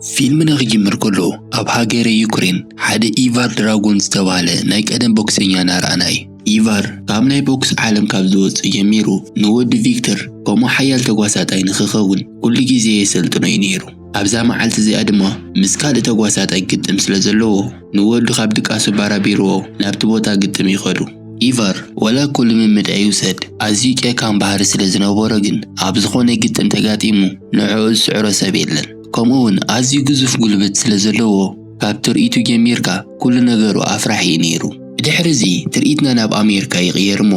ፊልምና ክጅምር ከሎ፣ ኣብ ሃገረ ዩክሬን ሓደ ኢቫር ድራጎን ዝተባህለ ናይ ቀደም ቦክሰኛ እናረኣና እዩ። ኢቫር ካብ ናይ ቦክስ ዓለም ካብ ዝወጽእ ጀሚሩ፣ ንወዱ ቪክተር ከምኡ ሓያል ተጓሳጣይ ንኽኸውን ኩሉ ግዜ የሰልጥኖ እዩ ነይሩ። ኣብዛ መዓልቲ እዚኣ ድማ ምስ ካልእ ተጓሳጣይ ግጥም ስለ ዘለዎ፣ ንወዱ ካብ ድቃሱ ኣባራቢርዎ ናብቲ ቦታ ግጥም ይኸዱ። ኢቫር፣ ወላ እኮ ልምምድ ኣይውሰድ፣ ኣዝዩ ጨካን ባህሪ ስለ ዝነበሮ ግን፣ ኣብ ዝኾነ ግጥም ተጋጢሙ ንዕኡ ዝስዕሮ ሰብ የለን። ከምኡ እውን ኣዝዩ ግዙፍ ጉልበት ስለ ዘለዎ፣ ካብ ትርኢቱ ጀሚርካ ኩሉ ነገሩ ኣፍራሒ እዩ ነይሩ። ብድሕሪ እዚ ትርኢትና ናብ ኣሜሪካ ይቕየር እሞ፣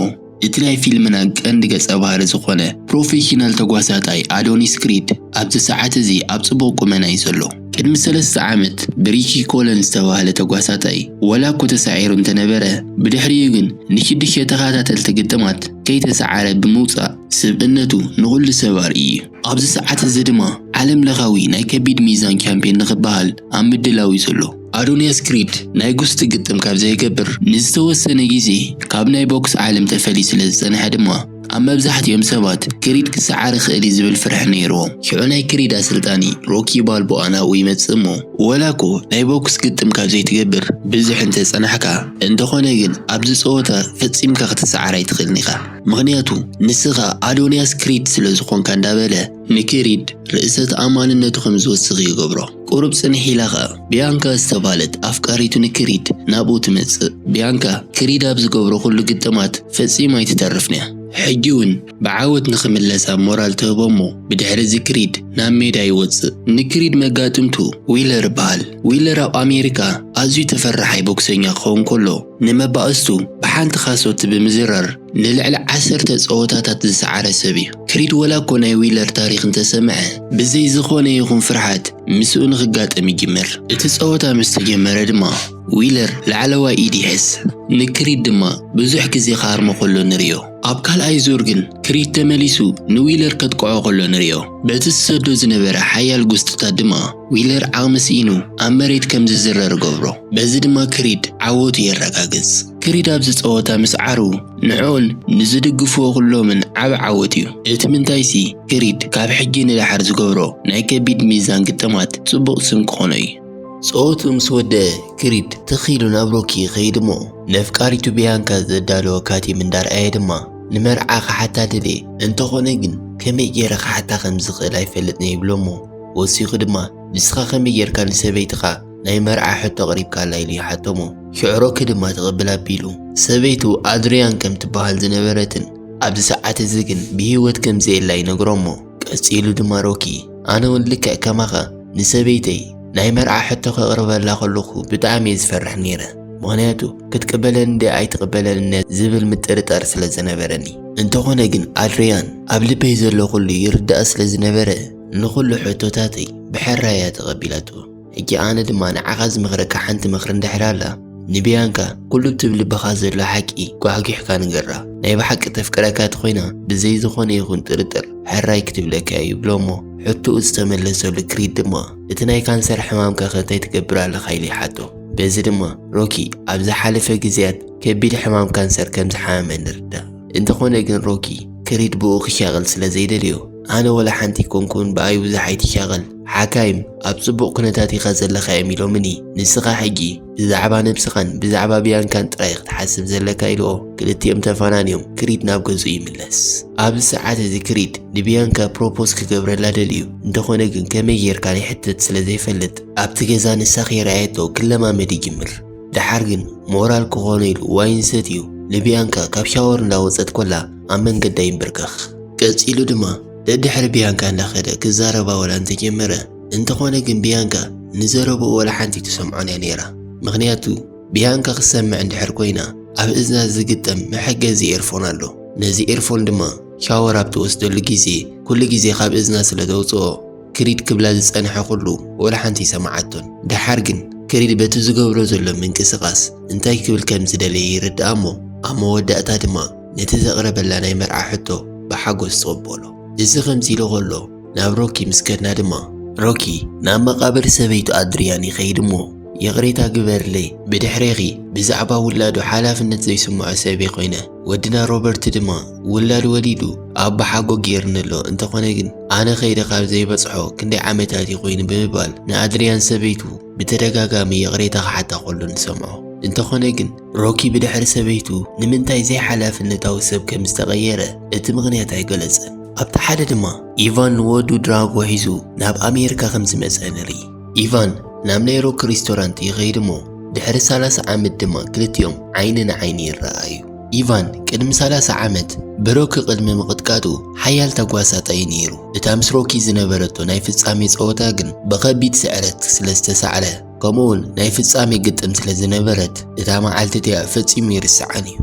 እቲ ናይ ፊልምና ቀንዲ ገጸ ባህሪ ዝኾነ ፕሮፌሽናል ተጓሳጣይ ኣዶኒስ ክሪድ ኣብዚ ሰዓት እዚ ኣብ ጽቡቕ ቁመና እዩ ዘሎ። ቅድሚ ሰለስተ ዓመት ብሪኪ ኮለን ዝተባህለ ተጓሳጣይ፣ ወላ እኮ ተሳዒሩ እንተነበረ፣ ብድሕሪኡ ግን ንሽዱሽተ ተኸታተልቲ ግጥማት ከይተሰዓረ ብምውጻእ ስብእነቱ ንኹሉ ሰብ ኣርእዩ እዩ። ኣብዚ ሰዓት እዚ ድማ ዓለም ለኻዊ ናይ ከቢድ ሚዛን ቻምፒዮን ንኽበሃል ኣብ ምድላው እዩ ዘሎ። ኣዶንያስ ክሪድ ናይ ጉስጢ ግጥም ካብ ዘይገብር ንዝተወሰነ ግዜ ካብ ናይ ቦክስ ዓለም ተፈልዩ ስለ ዝጸንሐ ድማ፣ ኣብ መብዛሕትኦም ሰባት ክሪድ ክሰዓር ይኽእል እዩ ዝብል ፍርሒ ነይርዎም። ሽዑ ናይ ክሪድ ኣሰልጣኒ ሮኪ ባልቦኣ ናብኡ ይመጽእ እሞ፣ ወላ እኮ ናይ ቦክስ ግጥም ካብ ዘይትገብር ብዙሕ እንተጸናሕካ፣ እንተኾነ ግን ኣብዚ ጸወታ ፈጺምካ ክትሰዓር ኣይትኽእልን ኢኻ፣ ምኽንያቱ ንስኻ ኣዶንያስ ክሪድ ስለ ዝኾንካ እንዳበለ ንክሪድ ርእሰ ተኣማንነቱ ከም ዝወስኽ ይገብሮ። ቁሩብ ጽንሕ ኢላ ኸኣ ቢያንካ ዝተባህለት ኣፍቃሪቱ ንክሪድ ናብኡ ትመጽእ። ቢያንካ ክሪድ ኣብ ዝገብሮ ኩሉ ግጥማት ፈጺማ ኣይትተርፍን እያ። ሕጂ እውን ብዓወት ንኽምለስ ኣብ ሞራል ትህቦ እሞ፣ ብድሕሪ እዚ ክሪድ ናብ ሜዳ ይወጽእ። ንክሪድ መጋጥምቱ ዊለር ይበሃል። ዊለር ኣብ ኣሜሪካ ኣዝዩ ተፈራሓይ ቦክሰኛ ክኸውን ከሎ፣ ንመባእስቱ ብሓንቲ ካሶት ብምዝራር ንልዕሊ ዓሰርተ ጸወታታት ዝሰዓረ ሰብ እዩ። ክሪድ ወላ እኮ ናይ ዊለር ታሪኽ እንተሰምዐ፣ ብዘይ ዝኾነ ይኹን ፍርሓት ምስኡ ንኽጋጠም ይጅምር። እቲ ጸወታ ምስ ተጀመረ ድማ ዊለር ላዕለዋይ ኢድ ይሕዝ። ንክሪድ ድማ ብዙሕ ግዜ ክሃርሞ ከሎ ንርእዮ። ኣብ ካልኣይ ዙር ግን ክሪድ ተመሊሱ ንዊለር ከጥቅዖ ከሎ ንርእዮ። በቲ ዝሰዶ ዝነበረ ሓያል ጉስጥታት ድማ ዊለር ዓቕሚ ስኢኑ ኣብ መሬት ከም ዝዝረር ገብሮ። በዚ ድማ ክሪድ ዓወቱ የረጋግጽ። ክሪድ ኣብዚ ጸወታ ምስዓሩ ንዕኡን ንዝድግፍዎ ኩሎምን ዓቢ ዓወት እዩ። እቲ ምንታይሲ ክሪድ ካብ ሕጂ ንደሓር ዝገብሮ ናይ ከቢድ ሚዛን ግጥማት ጽቡቕ ስም ክኾኖ እዩ። ጸወትኡ ምስ ወደአ ክሪድ ትኽ ኢሉ ናብ ሮኪ ይኸይድ እሞ፣ ነፍቃሪቱ ቢያንካ ዘዳለወ ካቲም እንዳርኣየ ድማ ንመርዓ ክሓታ ደልየ፣ እንተኾነ ግን ከመይ ገይረ ክሓታ ከም ዝኽእል ኣይፈልጥን እየ ይብሎ እሞ፣ ወሲኹ ድማ ንስኻ ከመይ ጌርካ ንሰበይትኻ ናይ መርዓ ሕቶ ኣቕሪብካላ ኢሉ ይሓቶ እሞ፣ ሽዑ ሮኪ ድማ ትቕብል ኣቢሉ ሰበይቱ ኣድሪያን ከም ትበሃል ዝነበረትን ኣብዚ ሰዓት እዚ ግን ብህይወት ከም ዘየላ ይነግሮ እሞ፣ ቀጺሉ ድማ ሮኪ ኣነ እውን ልክዕ ከማኻ ንሰበይተይ ናይ መርዓ ሕቶ ከቕርበላ ከለኹ ብጣዕሚ እየ ዝፈርሕ ነይረ። ምኽንያቱ ክትቅበለኒ ድያ ኣይትቕበለኒ ዝብል ምጥርጣር ስለ ዝነበረኒ። እንተኾነ ግን ኣድሪያን ኣብ ልበይ ዘሎ ኩሉ ይርዳእ ስለ ዝነበረ ንኹሉ ሕቶታተይ ብሕራይ እያ ተቐቢላቶ። ሕጂ ኣነ ድማ ንዓኻ ዝመኽረካ ሓንቲ ምኽሪ እንድሕር ኣላ፣ ንቢያንካ ኩሉ እትብል ልብኻ ዘሎ ሓቂ ጓሕጒሕካ ንገራ። ናይ ብሓቂ ተፍቅረካ ተኾይና ብዘይ ዝኾነ ይኹን ጥርጥር ሕራይ ክትብለካ እዩ ይብሎ እሞ ሕቶኡ ዝተመለሰሉ ክሪድ ድማ እቲ ናይ ካንሰር ሕማምካ ከ እንታይ ትገብር ኣለኻ ኢሉ ይሓቶ። በዚ ድማ ሮኪ ኣብ ዝሓለፈ ግዜያት ከቢድ ሕማም ካንሰር ከም ዝሓመመ ንርዳእ። እንተኾነ ግን ሮኪ ክሪድ ብኡ ክሻቐል ስለ ዘይደልዮ ኣነ ወላ ሓንቲ ኣይኮንኩን ብኣይ ብዙሕ ኣይትሻቐል፣ ሓካይም ኣብ ጽቡቕ ኩነታት ኢኻ ዘለኻ እዮም ኢሎምኒ። ንስኻ ሕጂ ብዛዕባ ነብስኻን ብዛዕባ ቢያንካን ጥራይ ክትሓስብ ዘለካ ኢልዎ ክልቲኦም ተፈናንዮም ክሪድ ናብ ገዝኡ ይምለስ። ኣብዚ ሰዓት እዚ ክሪድ ንቢያንካ ፕሮፖዝ ክገብረላ ደልዩ፣ እንተኾነ ግን ከመይ ጌርካ ናይ ሕተት ስለ ዘይፈልጥ ኣብቲ ገዛ ንሳ ከይረኣየቶ ክለማመድ ይጅምር። ደሓር ግን ሞራል ክኾኖ ኢሉ ዋይን ሰትዩ ንቢያንካ ካብ ሻወር እንዳወጸት ኮላ ኣብ መንገዳ ይንብርከኽ። ቀጺሉ ድማ ደድሕሪ ቢያንካ እንዳኸደ ክዛረባ ወላ እንተጀመረ፣ እንተኾነ ግን ቢያንካ ንዘረብኡ ወላ ሓንቲ ትሰምዖን እያ ነይራ። ምኽንያቱ ቢያንካ ክትሰምዕ እንድሕር ኮይና ኣብ እዝና ዝግጠም መሐገዚ ኤርፎን ኣሎ። ነዚ ኤርፎን ድማ ሻወር ኣብ ትወስደሉ ግዜ ኩሉ ግዜ ካብ እዝና ስለ ተውጽኦ ክሪድ ክብላ ዝጸንሐ ኩሉ ወላ ሓንቲ ኣይሰማዓቶን። ደሓር ግን ክሪድ በቲ ዝገብሮ ዘሎ ምንቅስቓስ እንታይ ክብል ከም ዝደለየ ይርድኣ እሞ ኣብ መወዳእታ ድማ ነቲ ዘቕረበላ ናይ መርዓ ሕቶ ብሓጎስ ትቕበሎ። እዚ ከምዚ ኢሉ ከሎ ናብ ሮኪ ምስ ከድና ድማ ሮኪ ናብ መቓብር ሰበይቱ ኣድሪያን ይኸይድ እሞ ይቕሬታ ግበርለይ፣ ብድሕሬኺ ብዛዕባ ውላዱ ሓላፍነት ዘይስምዖ ሰብ እየ ኮይነ። ወድና ሮበርት ድማ ውላድ ወሊዱ ኣቦ ሓጎ ገይርኒ ኣሎ። እንተኾነ ግን ኣነ ከይደ ካብ ዘይበጽሖ ክንደይ ዓመታት እዩ ኮይኑ ብምባል ንኣድሪያን ሰበይቱ ብተደጋጋሚ ይቕሬታ ክሓታ ከሎ ንሰምዖ። እንተኾነ ግን ሮኪ ብድሕሪ ሰበይቱ ንምንታይ ዘይሓላፍነታዊ ሰብ ከም ዝተቐየረ እቲ ምኽንያት ኣይገለጸን። ኣብቲ ሓደ ድማ ኢቫን ንወዱ ድራጎ ሒዙ ናብ ኣሜሪካ ከም ዝመጸ ንርኢ። ኢቫን ናብ ናይ ሮክ ሬስቶራንት ይኸይድ እሞ ድሕሪ ሰላሳ ዓመት ድማ ክልቲኦም ዓይኒ ንዓይኒ ይረኣዩ። ኢቫን ቅድሚ ሰላሳ ዓመት ብሮኪ ቅድሚ ምቕጥቃጡ ሓያል ተጓሳጣይ ነይሩ። እታ ምስ ሮኪ ዝነበረቶ ናይ ፍጻሜ ጸወታ ግን ብኸቢድ ስዕረት ስለ ዝተሳዕረ፣ ከምኡውን ናይ ፍጻሜ ግጥም ስለ ዝነበረት እታ መዓልቲ እቲኣ ፈጺሙ ይርስዓን እዩ።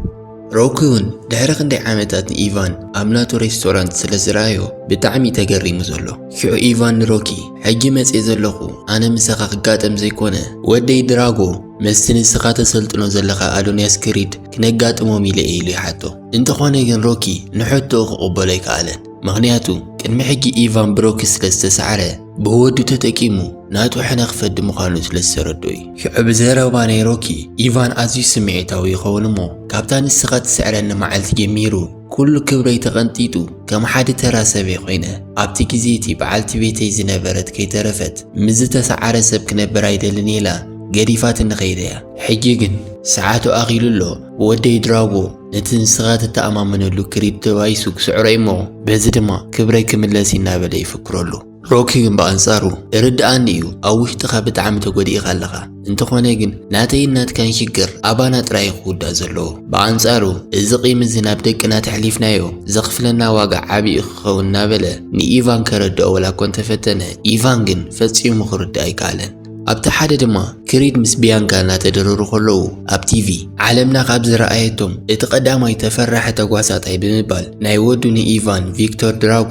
ሮኪ እውን ድሕሪ ክንደይ ዓመታት ንኢቫን ኣብ ናቱ ሬስቶራንት ስለ ዝረኣዮ ብጣዕሚ ተገሪሙ ዘሎ። ሽዑ ኢቫን ንሮኪ፣ "ሕጂ መጽየ ዘለኹ ኣነ ምሳኻ ክጋጠም ዘይኮነ፣ ወደይ ድራጎ ምስቲ ንስኻ ተሰልጥኖ ዘለኻ ኣዶንያስ ክሪድ ክነጋጥሞም ኢለ እየ" ኢሉ ይሓቶ። እንተኾነ ግን ሮኪ ንሕቶኡ ክቕበሎ ኣይከኣለን። ምኽንያቱ ቅድሚ ሕጂ ኢቫን ብሮኪ ስለ ዝተሳዕረ ብወዱ ተጠቂሙ ናቱ ሕነ ክፈዲ ምዃኑ ስለ ዝተረድኦ እዩ። ሽዑ ብዘረባ ናይ ሮኪ ኢቫን ኣዝዩ ስምዒታዊ ይኸውን እሞ፣ "ካብታ ንስኻ ትስዕረኒ መዓልቲ ጀሚሩ ኩሉ ክብረይ ተቐንጢጡ ከም ሓደ ተራ ሰብ እየ ኮይነ። ኣብቲ ግዜ እቲ በዓልቲ ቤተይ ዝነበረት ከይተረፈት ምስ ዝተሳዕረ ሰብ ክነብር ኣይደልን ኢላ ገዲፋትኒ ከይዳ እያ። ሕጂ ግን ሰዓቱ ኣኺሉ ኣሎ፣ ወደይ ድራጎ ነቲ ንስኻ ትተኣማመነሉ ክሪድ ተባኢሱ ክስዕሮ እሞ በዚ ድማ ክብረይ ክምለስ" እናበለ ይፍክረሉ። ሮኪ ግን ብኣንጻሩ፣ "ርድኣኒ እዩ፣ ኣብ ውሽጥኻ ብጣዕሚ ተጎዲእኻ ኣለኻ። እንተኾነ ግን ናተይን ናትካን ሽግር ኣባና ጥራይ እዩ ክውዳእ ዘለዎ። ብኣንጻሩ እዚ ቂም እዚ ናብ ደቅና ተሕሊፍናዮ ዘኽፍለና ዋጋ ዓቢ እዩ ክኸውን" እናበለ ንኢቫን ከረድኦ ወላ እኮ እንተፈተነ፣ ኢቫን ግን ፈጺሙ ክርድእ ኣይከኣለን። ኣብቲ ሓደ ድማ ክሪድ ምስ ቢያንካ እናተደረሩ ከለዉ ኣብ ቲቪ ዓለምና ካብ ዝረኣየቶም እቲ ቀዳማይ ተፈራሒ ተጓሳጣይ ብምባል ናይ ወዱ ንኢቫን ቪክቶር ድራጎ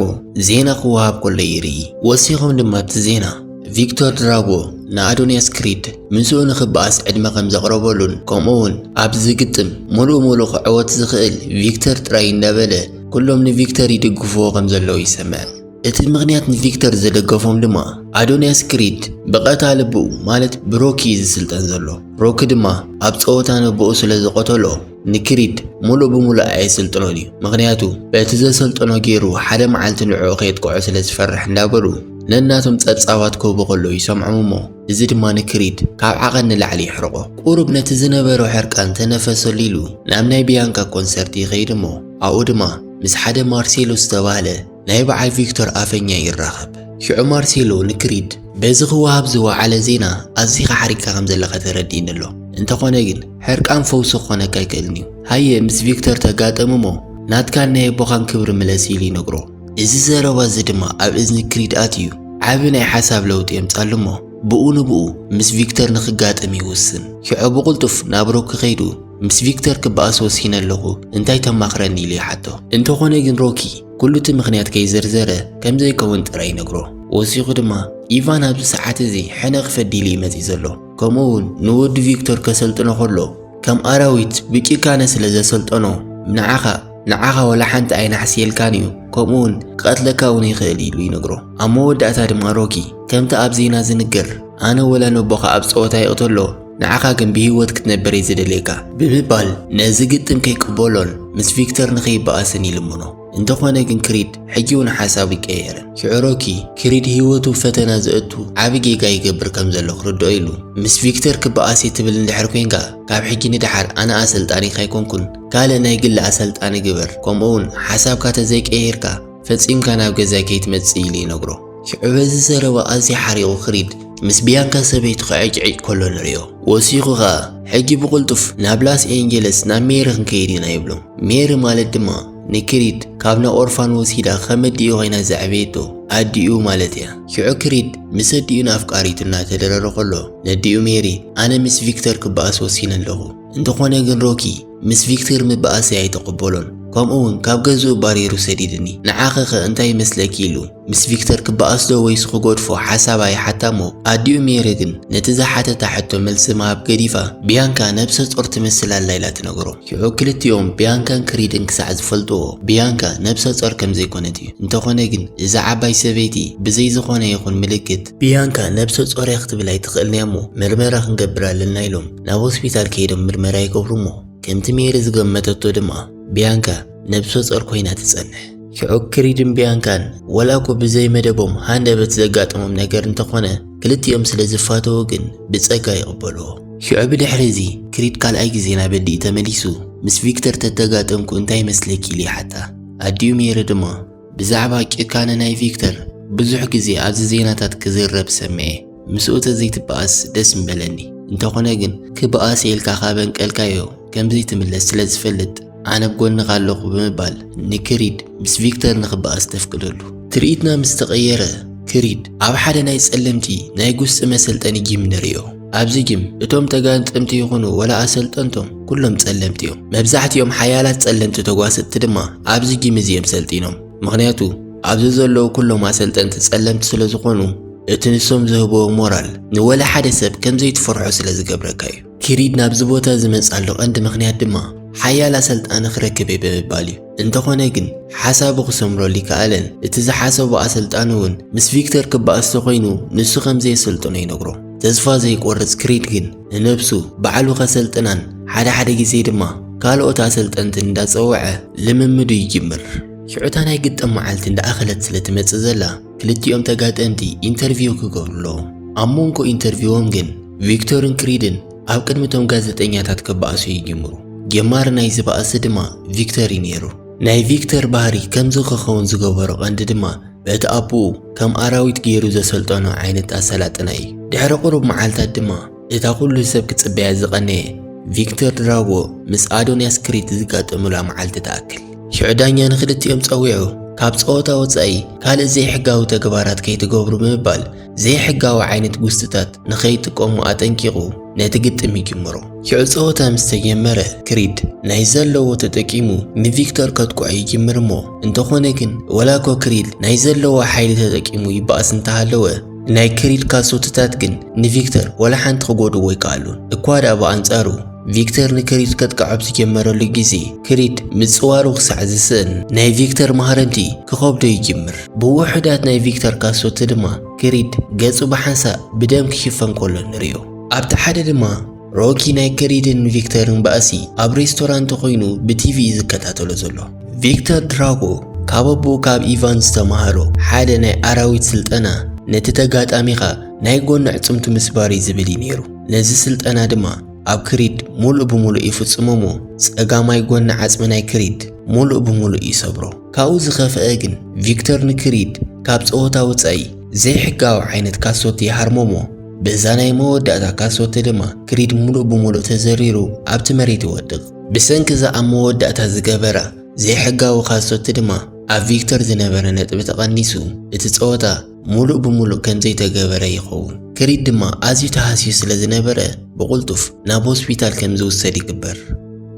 ዜና ክወሃብ ከሎ ይርኢ። ወሲኾም ድማ ኣብቲ ዜና ቪክቶር ድራጎ ንኣዶንያስ ክሪድ ምስኡ ንኽበኣስ ዕድመ ከም ዘቕረበሉን ከምኡ እውን ኣብዚ ግጥም ሙሉእ ሙሉእ ክዕወት ዝኽእል ቪክተር ጥራይ እንዳበለ ኩሎም ንቪክተር ይድግፍዎ ከም ዘለዉ ይሰምዕ። እቲ ምኽንያት ንቪክተር ዝደገፎም ድማ ኣዶንያስ ክሪድ ብቐታ ልብኡ ማለት ብሮኪ እዩ ዝስልጠን ዘሎ። ሮኪ ድማ ኣብ ጸወታ ነቦኡ ስለ ዝቐተሎ ንክሪድ ሙሉእ ብሙሉእ ኣየስልጥኖን እዩ። ምኽንያቱ በቲ ዘሰልጠኖ ገይሩ ሓደ መዓልቲ ንዕኡ ከየጥቅዖ ስለ ዝፈርሕ እንዳበሉ ነናቶም ጸብጻባት ክህቡ ከለዉ ይሰምዖም እሞ እዚ ድማ ንክሪድ ካብ ዓቐን ንላዕሊ የሕርቖ። ቁሩብ ነቲ ዝነበሮ ሕርቃን ተነፈሰሉ ኢሉ ናብ ናይ ቢያንካ ኮንሰርት ይኸይድ እሞ ኣብኡ ድማ ምስ ሓደ ማርሴሎ ዝተባህለ ናይ በዓል ቪክቶር ኣፈኛ ይራኸብ። ሽዑ ማርሴሎ ንክሪድ በዚ ክወሃብ ዝወዓለ ዜና ኣዚኻ ሓሪቅካ ከም ዘለኻ ተረዲእኒ ኣሎ። እንተኾነ ግን ሕርቃን ፈውሲ ክኾነካ ኣይክእልን እዩ። ሃየ ምስ ቪክቶር ተጋጠም እሞ ናትካን ናይ ኣቦኻን ክብሪ ምለስ ኢሉ ይነግሮ። እዚ ዘረባ እዚ ድማ ኣብ እዝኒ ክሪድ ኣትዩ ዓቢ ናይ ሓሳብ ለውጢ የምጻሉ እሞ ብኡ ንብኡ ምስ ቪክቶር ንኽጋጠም ይውስን። ሽዑ ብቕልጡፍ ናብ ሮኪ ከይዱ ምስ ቪክቶር ክበኣስ ወሲነ ኣለኹ፣ እንታይ ተማኽረኒ ኢሉ ይሓቶ። እንተኾነ ግን ሮኪ ኩሉ እቲ ምኽንያት ከይዘርዘረ ከም ዘይከውን ጥራይ ይነግሮ። ወሲኹ ድማ ኢቫን ኣብዚ ሰዓት እዚ ሕነ ክፈዲ ኢሉ እዩ መጺኡ ዘሎ። ከምኡ እውን ንወዲ ቪክቶር ከሰልጥኖ ከሎ ከም ኣራዊት ብጭካነ ስለ ዘሰልጠኖ ንዓኻ ንዓኻ ወላ ሓንቲ ኣይናሕስየልካን እዩ፣ ከምኡ እውን ክቐትለካ እውን ይኽእል ኢሉ ይነግሮ። ኣብ መወዳእታ ድማ ሮኪ ከምቲ ኣብ ዜና ዝንገር ኣነ ወላ ነቦኻ ኣብ ጸወታ ይቕተሎ ንዓኻ ግን ብህይወት ክትነብር እየ ዝደልየካ ብምባል ነዚ ግጥም ከይቅበሎን ምስ ቪክተር ንኸይበኣስን ይልምኖ። እንተኾነ ግን ክሪድ ሕጂ እውን ሓሳቡ ኣይቀየረን። ሽዑ ሮኪ ክሪድ ህይወቱ ፈተና ዘእቱ ዓቢ ጌጋ ይገብር ከም ዘሎ ክርድኦ ኢሉ ምስ ቪክተር ክበኣስ እየ ትብል እንድሕር ኮይንካ ካብ ሕጂ ንደሓር ኣነ ኣሰልጣኒኻ ኣይኮንኩን፣ ካልእ ናይ ግሊ ኣሰልጣኒ ግበር፣ ከምኡ እውን ሓሳብካ ተዘይቀይርካ ፈጺምካ ናብ ገዛይ ከይትመጽእ ኢሉ ይነግሮ። ሽዑ በዚ ዘረባ ኣዝዩ ሓሪቑ ክሪድ ምስ ቢያንካ ሰበይቱ ክዕጭዕጭ ከሎ ንርእዮ። ወሲኹ ኸኣ ሕጂ ብቕልጡፍ ናብ ላስ ኤንጀለስ ናብ ሜሪ ክንከይድ ኢና ይብሎ። ሜሪ ማለት ድማ ንክሪድ ካብ ናብ ኦርፋን ወሲዳ ከም ኣዲኡ ኮይና ዘዕበየቶ ኣዲኡ ማለት እያ። ሽዑ ክሪድ ምስ ኣዲኡን ኣፍቃሪቱ እናተደረረ ከሎ ነዲኡ ሜሪ ኣነ ምስ ቪክተር ክበኣስ ወሲነ ኣለኹ። እንተኾነ ግን ሮኪ ምስ ቪክተር ምበኣሰይ ኣይተቐበሎን። ከምኡ እውን ካብ ገዝኡ ባሪሩ ሰዲድኒ። ንዓኺ ኸ እንታይ ይመስለኪ ኢሉ ምስ ቪክተር ክበኣስ ዶ ወይስ ክገድፎ ሓሳብ ኣይሓታ እሞ ኣዲኡ ሜሪ ግን ነቲ ዝሓተታ ሕቶ መልሲ ምሃብ ገዲፋ ቢያንካ ነብሰ ጾር ትመስል ኣላ ኢላ ትነግሮ። ሽዑ ክልቲኦም ቢያንካን ክሪድን ክሳዕ ዝፈልጥዎ ቢያንካ ነብሰ ጾር ከም ዘይኮነት እዩ። እንተኾነ ግን እዛ ዓባይ ሰበይቲ ብዘይ ዝኾነ ይኹን ምልክት፣ ቢያንካ ነብሰ ጾር እያ ክትብል ኣይትኽእልን እያ እሞ፣ ምርመራ ክንገብር ኣለና ኢሎም ናብ ሆስፒታል ከይዶም ምርመራ ይገብሩ እሞ፣ ከምቲ ሜሪ ዝገመተቶ ድማ ቢያንካ ነብሰ ጾር ኮይና ትጸንሕ። ሽዑ ክሪድን ቢያንካን፣ ወላ እኮ ብዘይ መደቦም ሃንደበት ዘጋጠሞም ነገር እንተኾነ፣ ክልቲኦም ስለ ዝፋተዉ ግን ብጸጋ ይቕበልዎ። ሽዑ ብድሕሪ እዚ ክሪድ ካልኣይ ግዜ ናብ ኣዲኡ ተመሊሱ፣ ምስ ቪክተር ተተጋጠምኩ እንታይ ይመስለኪ ኢሉ ይሓታ። ኣዲኡ ሜሪ ድማ ብዛዕባ ጭካነ ናይ ቪክተር ብዙሕ ግዜ ኣብዚ ዜናታት ክዝረብ ሰምዐ። ምስኡ ተዘይትበኣስ ደስ ምበለኒ። እንተኾነ ግን ክበኣስ ኢልካ ካብ ኣንቀልካዮ ከም ዘይትምለስ ስለ ዝፈልጥ ኣነ ኣብ ጎንኻ ኣለኹ ብምባል ንክሪድ ምስ ቪክተር ንኽበኣስ ተፍቅደሉ። ትርኢትና ምስ ተቐየረ ክሪድ ኣብ ሓደ ናይ ጸለምቲ ናይ ጉስጢ መሰልጠኒ ጂም ንርእዮ። ኣብዚ ጂም እቶም ተጋጠምቲ ይኹኑ ወላ ኣሰልጠንቶም ኩሎም ጸለምቲ እዮም። መብዛሕትኦም ሓያላት ጸለምቲ ተጓሰጥቲ ድማ ኣብዚ ጂም እዚ እዮም ሰልጢኖም። ምኽንያቱ ኣብዚ ዘለዉ ኩሎም ኣሰልጠንቲ ጸለምቲ ስለ ዝኾኑ፣ እቲ ንሶም ዝህብዎ ሞራል ንወላ ሓደ ሰብ ከም ዘይትፈርሖ ስለ ዝገብረካ እዩ። ክሪድ ናብዚ ቦታ ዝመጽኣሉ ቀንዲ ምኽንያት ድማ ሓያል ኣሰልጣኒ ክረክብ እየ ብምባል እዩ። እንተኾነ ግን ሓሳቡ ክሰምረሉ ይከኣለን። እቲ ዝሓሰቦ ኣሰልጣኒ እውን ምስ ቪክተር ክበኣስ ተኾይኑ ንሱ ከም ዘየሰልጥኖ ይነግሮ። ተስፋ ዘይቆርጽ ክሪድ ግን ንነብሱ ባዕሉ ከሰልጥናን ሓደ ሓደ ግዜ ድማ ካልኦት ኣሰልጠንቲ እንዳጸወዐ ልምምዱ ይጅምር። ሽዑ እታ ናይ ግጥም መዓልቲ እንዳኣኸለት ስለ ትመጽእ ዘላ፣ ክልቲኦም ተጋጠምቲ ኢንተርቪው ክገብሩ ኣለዎም። ኣብ መንጎ ኢንተርቪዎም ግን ቪክቶርን ክሪድን ኣብ ቅድሚ እቶም ጋዜጠኛታት ክበኣሱ ይጅምሩ። ጀማሪ ናይዚ ባእሲ ድማ ቪክተር እዩ ነይሩ። ናይ ቪክተር ባህሪ ከምዚ ክኸውን ዝገበሮ ቀንዲ ድማ በቲ ኣቦኡ ከም ኣራዊት ገይሩ ዘሰልጠኖ ዓይነት ኣሰላጥና እዩ። ድሕሪ ቁሩብ መዓልታት ድማ እታ ኩሉ ሰብ ክጽበያ ዝቐነየ ቪክተር ድራጎ ምስ ኣዶንያስ ክሪድ ዝጋጠሙላ መዓልቲ ትኣክል። ሽዑ ዳኛ ንክልቲኦም ጸዊዑ ካብ ጸወታ ወጻኢ ካልእ ዘይሕጋዊ ተግባራት ከይትገብሩ ብምባል ዘይሕጋዊ ዓይነት ጉስጥታት ንኸይጥቀሙ ኣጠንቂቑ ነቲ ግጥም ይጅምሮ። ሽዑ ጸወታ ምስ ተጀመረ ክሪድ ናይ ዘለዎ ተጠቂሙ ንቪክተር ከጥቅዖ ይጅምር እሞ፣ እንተኾነ ግን ወላ እኮ ክሪድ ናይ ዘለዎ ሓይሊ ተጠቂሙ ይበኣስ እንተሃለወ፣ ናይ ክሪድ ካሶትታት ግን ንቪክተር ወላ ሓንቲ ክጎድዎ ኣይከኣሉን። እኳ ደኣ ብኣንጻሩ ቪክተር ንክሪድ ከጥቅዖ ኣብ ዝጀመረሉ ግዜ ክሪድ ምጽዋሩ ክሳዕ ዝስእን ናይ ቪክተር ማህረምቲ ክኸብዶ ይጅምር። ብውሑዳት ናይ ቪክተር ካሶት ድማ ክሪድ ገጹ ብሓንሳእ ብደም ክሽፈን ከሎ ንርእዮ። ኣብቲ ሓደ ድማ ሮኪ ናይ ክሪድን ቪክተርን ባእሲ ኣብ ሬስቶራንት ኮይኑ ብቲቪ እዩ ዝከታተሎ ዘሎ። ቪክተር ድራጎ ካብ ኣቦኡ ካብ ኢቫን ዝተማሃሮ ሓደ ናይ ኣራዊት ስልጠና ነቲ ተጋጣሚኻ ናይ ጎኒ ኣዕጽምቱ ምስባር እዩ ዝብል እዩ ነይሩ። ነዚ ስልጠና ድማ ኣብ ክሪድ ሙሉእ ብሙሉእ ይፍጽሞ እሞ ጸጋማይ ጎኒ ዓጽሚ ናይ ክሪድ ሙሉእ ብሙሉእ ይሰብሮ። ካብኡ ዝኸፍአ ግን ቪክተር ንክሪድ ካብ ጸወታ ወጻኢ ዘይሕጋዊ ዓይነት ካሶት ይሃርሞ እሞ በዛ ናይ መወዳእታ ካሶት ድማ ክሪድ ሙሉእ ብሙሉእ ተዘሪሩ ኣብቲ መሬት ይወድቕ። ብሰንኪ እዛ ኣብ መወዳእታ ዝገበራ ዘይሕጋዊ ካሶት ድማ ኣብ ቪክተር ዝነበረ ነጥቢ ተቐኒሱ እቲ ጸወታ ሙሉእ ብሙሉእ ከም ዘይተገበረ ይኸውን። ክሪድ ድማ ኣዝዩ ተሃስዩ ስለ ዝነበረ ብቕልጡፍ ናብ ሆስፒታል ከም ዝውሰድ ይግበር።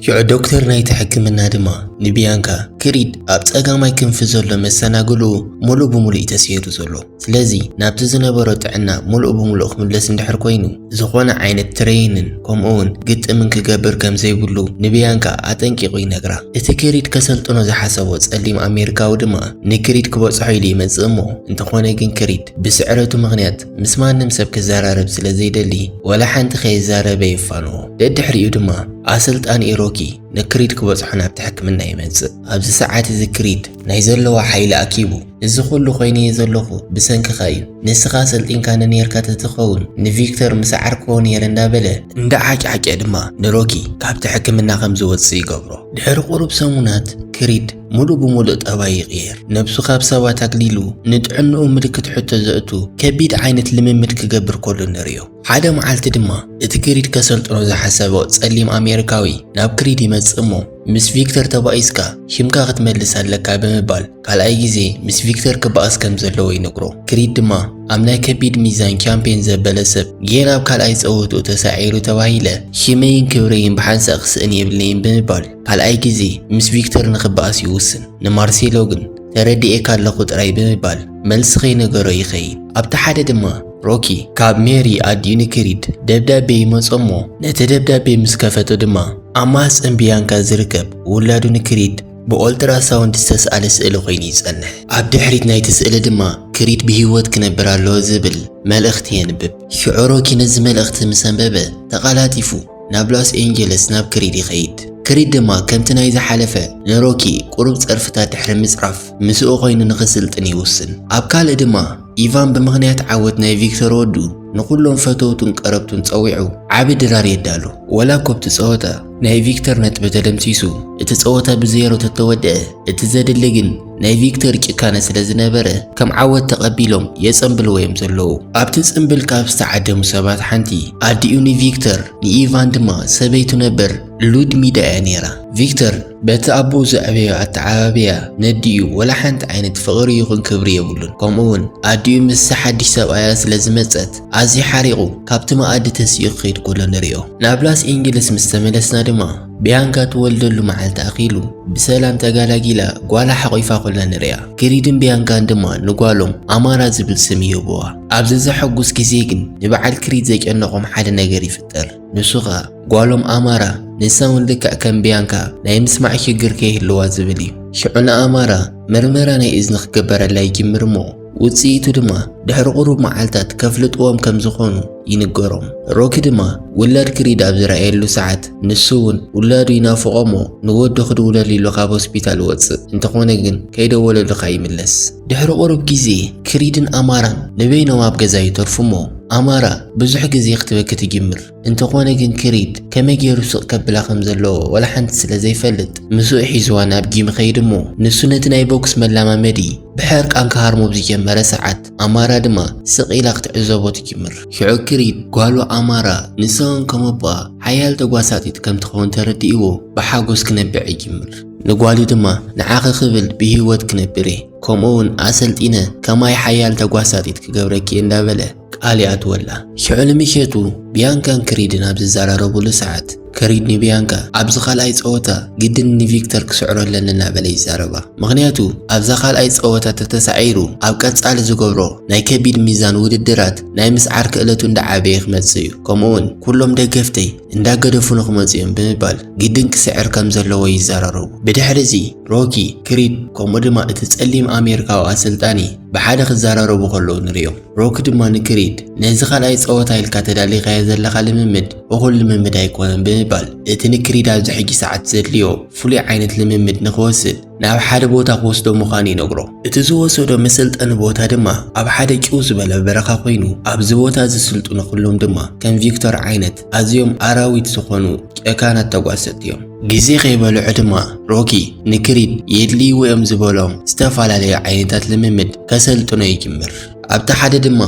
ሽዑ ዶክተር ናይቲ ሕክምና ድማ ንቢያንካ ክሪድ ኣብ ጸጋማይ ክንፊ ዘሎ መሰናግልኡ ሙሉእ ብሙሉእ እዩ ተሰይሩ ዘሎ። ስለዚ ናብቲ ዝነበሮ ጥዕና ሙሉእ ብሙሉእ ክምለስ እንድሕር ኮይኑ፣ ዝኾነ ዓይነት ትሬይንን ከምኡ እውን ግጥምን ክገብር ከም ዘይብሉ ንቢያንካ ኣጠንቂቑ ይነግራ። እቲ ክሪድ ከሰልጥኖ ዝሓሰቦ ጸሊም ኣሜሪካዊ ድማ ንክሪድ ክበጽሖ ኢሉ ይመጽእ እሞ፣ እንተኾነ ግን ክሪድ ብስዕረቱ ምኽንያት ምስ ማንም ሰብ ክዘራረብ ስለ ዘይደሊ፣ ወላ ሓንቲ ከይዛረበ ይፋንዎ። ደድሕሪኡ ድማ ኣሰልጣኒ ሮኪ ንክሪድ ክበጽሖ ናብቲ ሕክምና ይመጽእ። ኣብዚ ሰዓት እዚ ክሪድ ናይ ዘለዋ ሓይሊ ኣኪቡ፣ እዚ ኩሉ ኮይነ እየ ዘለኹ ብሰንክኻ እዩ፣ ንስኻ ሰልጢንካኒ ነይርካ ተትኸውን ንቪክተር ምሰዓርክዎ ነይረ እንዳበለ እንዳዓጫዐ ድማ ንሮኪ ካብቲ ሕክምና ከም ዝወጽእ ይገብሮ። ድሕሪ ቁሩብ ሰሙናት ክሪድ ሙሉእ ብሙሉእ ጠባይ ይቕየር። ነብሱ ካብ ሰባት ኣግሊሉ ንጥዕንኡ ምልክት ሕቶ ዘእቱ ከቢድ ዓይነት ልምምድ ክገብር ከሎ ንርእዮ። ሓደ መዓልቲ ድማ እቲ ክሪድ ከሰልጥኖ ዝሓሰቦ ጸሊም ኣሜሪካዊ ናብ ክሪድ ይመጽእ እሞ፣ ምስ ቪክተር ተባኢስካ ሽምካ ክትመልስ ኣለካ ብምባል ካልኣይ ግዜ ምስ ቪክተር ክበኣስ ከም ዘለዎ ይነግሮ። ክሪድ ድማ ኣብ ናይ ከቢድ ሚዛን ቻምፒየን ዘበለ ሰብ ጌና ኣብ ካልኣይ ጸወትኡ ተሳዒሩ ተባሂለ ሽመይን ክብረይን ብሓንሳእ ክስእን የብለይን ብምባል ካልኣይ ግዜ ምስ ቪክተር ንኽበኣስ ይውስን። ንማርሴሎ ግን ተረዲኤካ ኣለኹ ጥራይ ብምባል መልሲ ከይነገሮ ይኸይድ። ኣብቲ ሓደ ድማ ሮኪ ካብ ሜሪ ኣዲኡ ንክሪድ ደብዳቤ ይመጾ እሞ ነቲ ደብዳቤ ምስ ከፈቶ ድማ ኣብ ማህጸን ቢያንካ ዝርከብ ውላዱ ንክሪድ ብኦልትራሳውንድ ዝተስኣለ ስእሊ ኮይኑ ይጸንሕ። ኣብ ድሕሪት ናይቲ ስእሊ ድማ ክሪድ ብህይወት ክነብር ኣለዎ ዝብል መልእኽቲ የንብብ። ሽዑ ሮኪ ነዚ መልእኽቲ ምስ ኣንበበ ተቐላጢፉ ናብ ሎስ ኤንጀለስ ናብ ክሪድ ይኸይድ። ክሪድ ድማ ከምቲ ናይ ዝሓለፈ ንሮኪ ቁሩብ ጸርፍታት ድሕሪ ምጽራፍ ምስኡ ኮይኑ ንኽስልጥን ይውስን። ኣብ ካልእ ድማ ኢቫን ብምኽንያት ዓወት ናይ ቪክተር ወዱ ንኹሎም ፈተውቱን ቀረብቱን ጸዊዑ ዓቢ ድራር የዳሉ። ወላ እኮ ኣብቲ ጸወታ ናይ ቪክተር ነጥቢ ተደምሲሱ እቲ ጸወታ ብዜሮ ተተወደአ፣ እቲ ዘድሊ ግን ናይ ቪክተር ጭካነ ስለ ዝነበረ ከም ዓወት ተቐቢሎም የጸንብልዎ እዮም ዘለዉ። ኣብቲ ጽምብል ካብ ዝተዓደሙ ሰባት ሓንቲ ኣዲኡ ንቪክተር ንኢቫን ድማ ሰበይቱ ነበር ሉድሚዳ እያ ነይራ። ቪክተር በቲ ኣቦኡ ዘዕበዮ ኣተዓባብያ ነዲኡ ወላ ሓንቲ ዓይነት ፍቕሪ ይኹን ክብሪ የብሉን። ከምኡ እውን ኣዲኡ ምስ ሓድሽ ሰብኣያ ስለ ዝመጸት ኣዝዩ ሓሪቑ ካብቲ መኣዲ ተሲኡ ክኸይድ ከሎ ንርእዮ። ናብ ላስ ኤንጀለስ ምስ ተመለስና ድማ ቢያንካ ትወልደሉ መዓልቲ ኣኺሉ ብሰላም ተጋላጊላ ጓላ ሓቑፋ ከላ ንርእያ። ክሪድን ቢያንካን ድማ ንጓሎም ኣማራ ዝብል ስም ይህብዋ። ኣብዚ ዘሐጉስ ግዜ ግን ንበዓል ክሪድ ዘጨነቖም ሓደ ነገር ይፍጠር። ንሱ ኸኣ ጓሎም ኣማራ ንሳ እውን ልክዕ ከም ቢያንካ ናይ ምስማዕ ሽግር ከይህልዋ ዝብል እዩ። ሽዑ ንኣማራ መርመራ ናይ እዝኒ ክግበረላ ይጅምር እሞ ውጽኢቱ ድማ ድሕሪ ቁሩብ መዓልታት ከፍልጥዎም ከም ዝኾኑ ይንገሮም። ሮኪ ድማ ውላድ ክሪድ ኣብ ዝረኣየሉ ሰዓት ንሱ እውን ውላዱ ይናፍቖ እሞ ንወዱ ክድውለሉ ኢሉ ካብ ሆስፒታል ይወጽእ። እንተኾነ ግን ከይደወለሉ ከኣ ይምለስ። ድሕሪ ቁሩብ ግዜ ክሪድን ኣማራን ንበይኖም ኣብ ገዛ ይተርፉ እሞ ኣማራ ብዙሕ ግዜ ክትበኪ ትጅምር። እንተኾነ ግን ክሪድ ከመይ ገይሩ ስቕ ከብላ ከም ዘለዎ ወላ ሓንቲ ስለ ዘይፈልጥ ምስኡ ሒዝዋ ናብ ጂም ይኸይድ እሞ ንሱ ነቲ ናይ ቦክስ መለማመዲ ብሕርቃን ክሃርሞ ኣብ ዝጀመረ ሰዓት ኣማራ ድማ ስቕ ኢላ ክትዕዘቦ ትጅምር። ሽዑ ክሪድ ጓሉ ኣማራ ንሳ እውን ከም ኣቦኣ ሓያል ተጓሳጢት ከም ትኸውን ተረዲእዎ ብሓጎስ ክነብዕ ይጅምር። ንጓሉ ድማ ንዓኺ ክብል ብህይወት ክነብር እየ፣ ከምኡ እውን ኣሰልጢነ ከማይ ሓያል ተጓሳጢት ክገብረኪ እየ እንዳበለ ቃል ይኣትወላ። ሽዑ ንምሸቱ ቢያንካን ክሪድን ኣብ ዝዘራረቡሉ ሰዓት ክሪድ ንቢያንካ ኣብዚ ካልኣይ ጸወታ ግድን ንቪክተር ክስዕሮ ኣለኒ እናበለ ይዛረባ። ምኽንያቱ ኣብዛ ካልኣይ ጸወታ ተተሳዒሩ ኣብ ቀጻሊ ዝገብሮ ናይ ከቢድ ሚዛን ውድድራት ናይ ምስዓር ክእለቱ እንዳዓበየ ክመጽእ እዩ። ከምኡ እውን ኩሎም ደገፍተይ እንዳገደፉ ንክመጽኡ እዮም ብምባል ግድን ክስዕር ከም ዘለዎ ይዘራረቡ። ብድሕሪ እዚ ሮኪ፣ ክሪድ ከምኡ ድማ እቲ ጸሊም ኣሜሪካዊ ኣሰልጣኒ ብሓደ ክዘራረቡ ከለዉ ንርእዮም። ሮኪ ድማ ንክሪድ ነዚ ካልኣይ ጸወታ ኢልካ ተዳሊኻዮ ዘለኻ ልምምድ እኹል ልምምድ ኣይኮነን ብምባል እቲ ንክሪድ ኣብዚ ሕጂ ሰዓት ዘድልዮ ፍሉይ ዓይነት ልምምድ ንኽወስድ ናብ ሓደ ቦታ ክወስዶ ምዃኑ ይነግሮ። እቲ ዝወሰዶ መሰልጠኒ ቦታ ድማ ኣብ ሓደ ጭው ዝበለ በረኻ ኮይኑ ኣብዚ ቦታ ዝስልጥኑ ኩሎም ድማ ከም ቪክቶር ዓይነት ኣዝዮም ኣራዊት ዝኾኑ ጨካናት ተጓሰጥቲ እዮም። ግዜ ከይበልዑ ድማ ሮኪ ንክሪድ የድልይዎ እዮም ዝበሎም ዝተፈላለዩ ዓይነታት ልምምድ ከሰልጥኖ ይጅምር። ኣብቲ ሓደ ድማ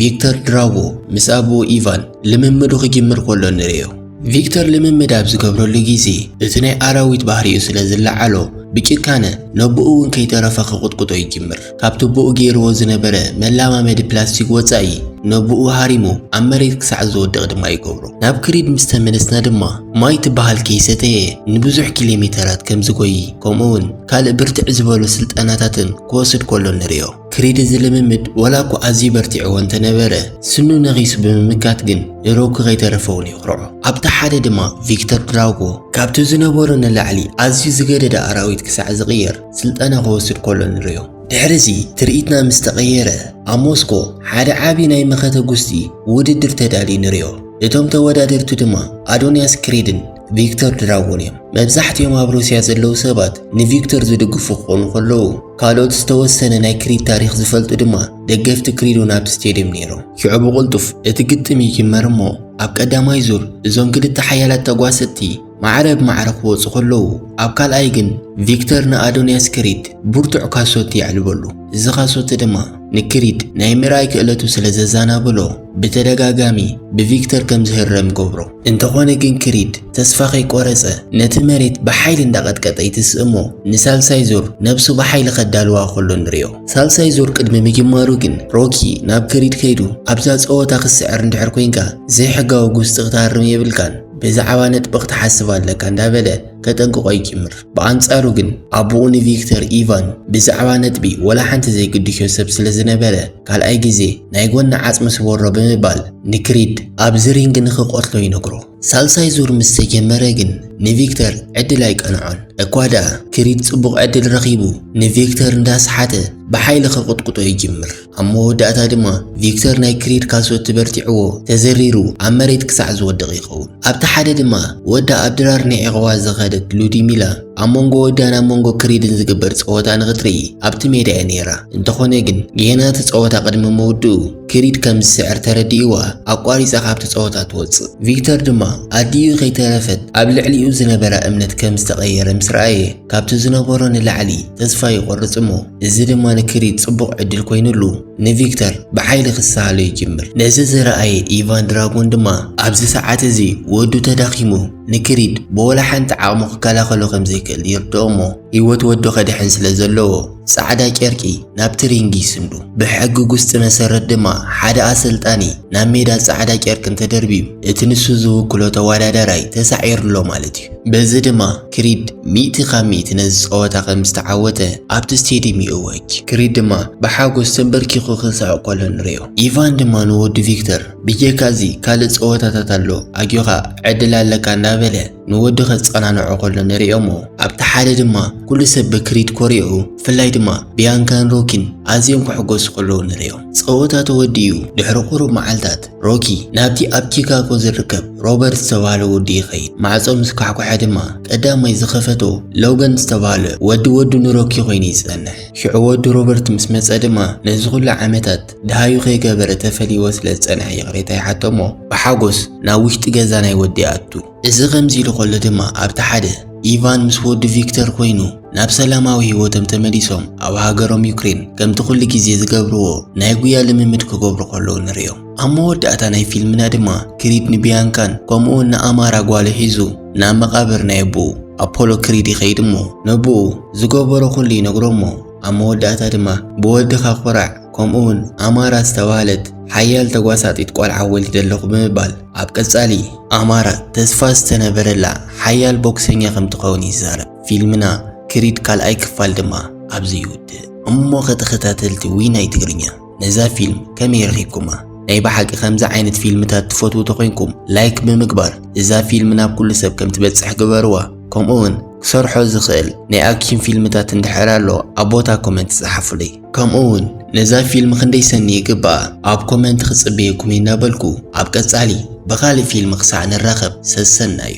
ቪክተር ድራጎ ምስ ኣቦኡ ኢቫን ልምምዱ ክጅምር ከሎ ንርእዮ። ቪክተር ልምምድ ኣብ ዝገብረሉ ግዜ እቲ ናይ ኣራዊት ባህሪኡ ስለ ዝለዓሎ ብጭካነ ነቦኡ እውን ከይተረፈ ክቕጥቅጦ ይጅምር። ካብ ትቦኡ ገይርዎ ዝነበረ መላማመዲ ፕላስቲክ ወጻኢ ነቦኡ ሃሪሙ ኣብ መሬት ክሳዕ ዝወድቕ ድማ ይገብሮ። ናብ ክሪድ ምስ ተመለስና ድማ ማይ ትበሃል ከይሰተየ ንብዙሕ ኪሎ ሜተራት ከም ዝጎይ ከምኡ እውን ካልእ ብርትዕ ዝበሉ ስልጠናታትን ክወስድ ከሎ ንርእዮ። ክሪድ እዚ ልምምድ ወላ እኳ ኣዝዩ በርቲዕዎ እንተነበረ ስኑ ነኺሱ ብምምካት ግን ንሮኪ ከይተረፈ እውን የኹርዖ። ኣብቲ ሓደ ድማ ቪክተር ድራጎ ካብቲ ዝነበሮ ንላዕሊ ኣዝዩ ዝገደደ ኣራዊት ክሳዕ ዝቕየር ስልጠና ክወስድ ከሎ ንርእዮ። ድሕሪ እዚ ትርኢትና ምስ ተቐየረ ኣብ ሞስኮ ሓደ ዓቢ ናይ መኸተ ጉስጢ ውድድር ተዳልዩ ንርእዮ። እቶም ተወዳደርቲ ድማ ኣዶንያስ ክሪድን ቪክተር ድራጎን እዮም። መብዛሕትኦም ኣብ ሩስያ ዘለዉ ሰባት ንቪክተር ዝድግፉ ክኾኑ ከለዉ ካልኦት ዝተወሰነ ናይ ክሪድ ታሪኽ ዝፈልጡ ድማ ደገፍቲ ክሪድ እውን ኣብቲ ስቴድየም ነይሮም። ሽዑ ብቕልጡፍ እቲ ግጥም ይጅመር እሞ ኣብ ቀዳማይ ዙር እዞም ክልተ ሓያላት ተጓሰጥቲ ማዕረ ብማዕረ ክወጹ ከለዉ ኣብ ካልኣይ ግን ቪክተር ንኣዶንያስ ክሪድ ብርቱዕ ካሶቲ የዕልበሉ። እዚ ካሶቲ ድማ ንክሪድ ናይ ምርኣይ ክእለቱ ስለ ዘዛናበሎ ብተደጋጋሚ ብቪክተር ከም ዝህረም ይገብሮ። እንተኾነ ግን ክሪድ ተስፋ ከይቆረጸ ነቲ መሬት ብሓይሊ እንዳቐጥቀጠ ይትስእ እሞ ንሳልሳይ ዙር ነብሱ ብሓይሊ ከዳልዋ ከሎ ንርእዮ። ሳልሳይ ዙር ቅድሚ ምጅማሩ ግን ሮኪ ናብ ክሪድ ከይዱ ኣብዛ ጸወታ ክትስዕር እንድሕር ኮይንካ ዘይሕጋዊ ጉስጢ ክትሃርም የብልካን፣ ብዛዕባ ነጥቢ ክትሓስብ ኣለካ እንዳበለ ከጠንቅቖ ይጅምር። ብኣንጻሩ ግን ኣቦኡ ንቪክተር ኢቫን ብዛዕባ ነጥቢ ወላ ሓንቲ ዘይግድሾ ሰብ ስለ ዝነበረ፣ ካልኣይ ግዜ ናይ ጎኒ ዓጽሚ ስበሮ ብምባል ንክሪድ ኣብዚ ሪንግ ንኽቐትሎ ይነግሮ። ሳልሳይ ዙር ምስ ተጀመረ ግን ንቪክተር ዕድል ኣይቀንዖን። እኳ ደኣ ክሪድ ጽቡቕ ዕድል ረኺቡ ንቪክተር እንዳስሓተ ብሓይሊ ክቕጥቅጦ ይጅምር። ኣብ መወዳእታ ድማ ቪክተር ናይ ክሪድ ካልሶት በርቲዕዎ ተዘሪሩ ኣብ መሬት ክሳዕ ዝወድቕ ይኸውን። ኣብቲ ሓደ ድማ ወዳ ኣብ ድራር ንዒቕዋ ዝኸደት ሉዲሚላ ኣብ መንጎ ወዳን ኣብ መንጎ ክሪድን ዝግበር ጸወታ ንኽትርኢ ኣብቲ ሜዳ እያ ነይራ። እንተኾነ ግን ጌና እቲ ጸወታ ቅድሚ ምውድኡ ክሪድ ከም ዝስዕር ተረዲእዋ ኣቋሪጻ ካብቲ ጸወታ ትወጽእ። ቪክተር ድማ ኣዲኡ ከይተረፈት ኣብ ልዕሊኡ ዝነበራ እምነት ከም ዝተቐየረ ምስ ረኣየ ካብቲ ዝነበሮ ንላዕሊ ተስፋ ይቖርጽ እሞ እዚ ድማ ንክሪድ ጽቡቕ ዕድል ኮይኑሉ ንቪክተር ብሓይሊ ክሰሃሎ ይጅምር። ነዚ ዝረኣየ ኢቫን ድራጎን ድማ ኣብዚ ሰዓት እዚ ወዱ ተዳኺሙ ንክሪድ ብወላ ሓንቲ ዓቕሙ ክከላኸሎ ከም ዘይክእል ይርድኦ እሞ ህይወት ወዱ ከድሕን ስለ ዘለዎ ጻዕዳ ጨርቂ ናብቲ ሪንግ ይስንዱ። ብሕጊ ጉስጢ መሰረት ድማ ሓደ ኣሰልጣኒ ናብ ሜዳ ጻዕዳ ጨርቂ እንተደርብዩ እቲ ንሱ ዝውክሎ ተወዳዳራይ ተሳዒሩሎ ማለት እዩ። በዚ ድማ ክሪድ ሚእቲ ካብ ሚእቲ ነዚ ጸወታ ከም ዝተዓወተ ኣብቲ ስቴድየም ይእወጅ። ክሪድ ድማ ብሓጎስ ተንበርኪኹ ክስሕቕ ከሎ ንርእዮ። ኢቫን ድማ ንወዱ ቪክተር ብጀካ እዚ ካልእ ጸወታታት ኣሎ፣ ኣጆኻ ዕድል ኣለካ እንዳበለ ንወዱ ከጸናንዖ ከሎ ንርእዮ እሞ ኣብቲ ሓደ ድማ ኩሉ ሰብ ብክሪድ ኮሪዑ ብፍላይ ድማ ቢያንካን ሮኪን ኣዝዮም ክሕጎሱ ከለዉ ንርእዮም። ጸወታ ተወዲኡ ድሕሪ ቁሩብ መዓልታት ሮኪ ናብቲ ኣብ ቺካጎ ዝርከብ ሮበርት ዝተባህለ ወዲ ይኸይድ። ማዕጾ ምስ ኳሕኮሐ ድማ ቀዳማይ ዝኸፈቶ ሎገን ዝተባህለ ወዲ ወዱ ንሮኪ ኮይኑ ይጸንሕ። ሽዑ ወዲ ሮበርት ምስ መጸ ድማ ነዚ ኩሉ ዓመታት ደሃዩ ከይገበረ ተፈልይዎ ስለ ዝጸንሐ ይቕሬታ ይሓቶ እሞ ብሓጎስ ናብ ውሽጢ ገዛ ናይ ወዲ ይኣቱ። እዚ ከምዚ ኢሉ ከሎ ድማ ኣብቲ ሓደ ኢቫን ምስ ወዱ ቪክተር ኮይኑ ናብ ሰላማዊ ህይወቶም ተመሊሶም ኣብ ሃገሮም ዩክሬን ከምቲ ኩሉ ግዜ ዝገብርዎ ናይ ጉያ ልምምድ ክገብሩ ከለዉ ንርእዮም። ኣብ መወዳእታ ናይ ፊልምና ድማ ክሪድ ንቢያንካን ከምኡውን ንኣማራ ጓሉ ሒዙ ናብ መቓብር ናይ ኣቦኡ ኣፖሎ ክሪድ ይኸይድ እሞ ነቦኡ ዝገበሮ ኩሉ ይነግሮ እሞ ኣብ መወዳእታ ድማ ብወድኻ ኮራዕ ከምኡውን ኣማራ ዝተባህለት ሓያል ተጓሳጢት ቆልዓ ወሊደ ኣለኹ ብምባል ኣብ ቀጻሊ ኣማራ ተስፋ ዝተነበረላ ሓያል ቦክሰኛ ከም ትኸውን ይዛረብ። ፊልምና ክሪድ ካልኣይ ክፋል ድማ ኣብዚ ይውድእ። እሞ ከተኸታተልቲ ዊናይ ትግርኛ ነዛ ፊልም ከመይ ረኺብኩማ? ናይ ብሓቂ ከምዚ ዓይነት ፊልምታት ትፈትዉ ተኾይንኩም ላይክ ብምግባር እዛ ፊልም ናብ ኩሉ ሰብ ከም ትበጽሕ ግበርዋ። ከምኡ እውን ክሰርሖ ዝኽእል ናይ ኣክሽን ፊልምታት እንድሕር ኣሎ ኣብ ቦታ ኮመንት ጸሓፉለይ። ከምኡ እውን ነዛ ፊልም ክንደይ ሰኒ ይግባኣ ኣብ ኮመንት ክጽበየኩም እናበልኩ ኣብ ቀጻሊ ብኻልእ ፊልም ክሳዕ ንራኸብ ሰሰናዩ።